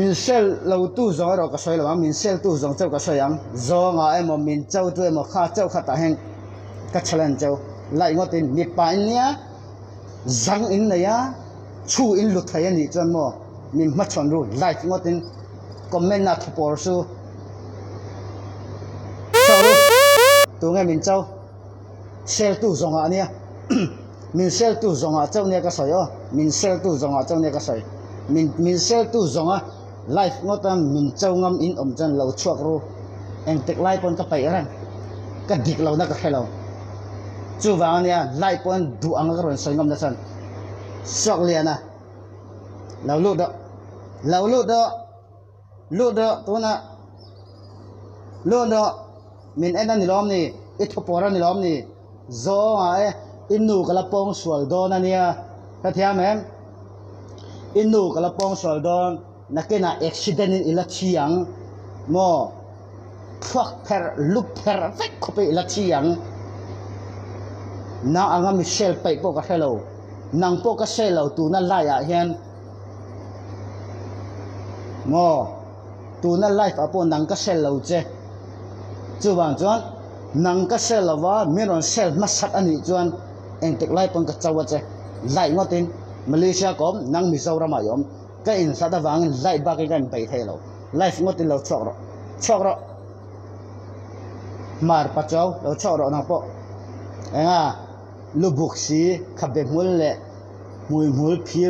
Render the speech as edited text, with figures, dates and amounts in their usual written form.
Min sel lo tu zawng erawh ka sawi lo ang, min sel tu zawng chauh ka sawi ang. Zawngah emaw min cho tu emaw kha chauh khatah hian ka challenge cheu. Laih ngawtin mipa in nia zang in nei a, chhu in lut thei a nih chuan maw min hmachhawn ru like ngawtin comment ah thupawr chu chauh ru. Tunge min cho? Sel tu zawngah a nia. Min sel tu zawngah chauh nia ka sawi aw. Min sel tu zawngah chauh nia ka sawi. Min min sel tu zawnga life ngawta min cho ngam in awm chuan lo chhuak ru. Engtik lai pawn ka peih reng. Ka dik lohna ka hre lo. Chuvang a nia live pawn duh anga ka rawn sawi ngam na chuan Suak Liana lo lut dawh. Lo lut dawh. Lut dawh tunah. Lut dawh. Min en a ni lawm ni? I thupawr a ni lawm ni? Zawngah e, i nu ka la pawng sual dawn a nia. Hrethiam em? I nu ka la pawng sual dawn, nakinah accident in i la thi ang maw? Thluak pherh, lu pherh vek khawp in i la thi ang. Nang anga mi sel paih pawh ka hre lo. Nang pawh ka sel lo tuna laiah hian maw? Tuna life ah pawh nang ka sel lo che. Chuvang chuan nang ka sel lo va, min rawn sel hmasat a nih chuan engtik lai pawn ka cho a che. Light ngawtin Malaysia ka awm, nang Mizoram ah i awm. Ka inhlat avangin light bakin ka inpeih thei lo. Life ngawtin lo chhuak rawh. Chhuak rawh. Hmar pachuau lo chhuak rawh nang pawh. Enga lubuk si, khabe hmul leh hmuihmul phir.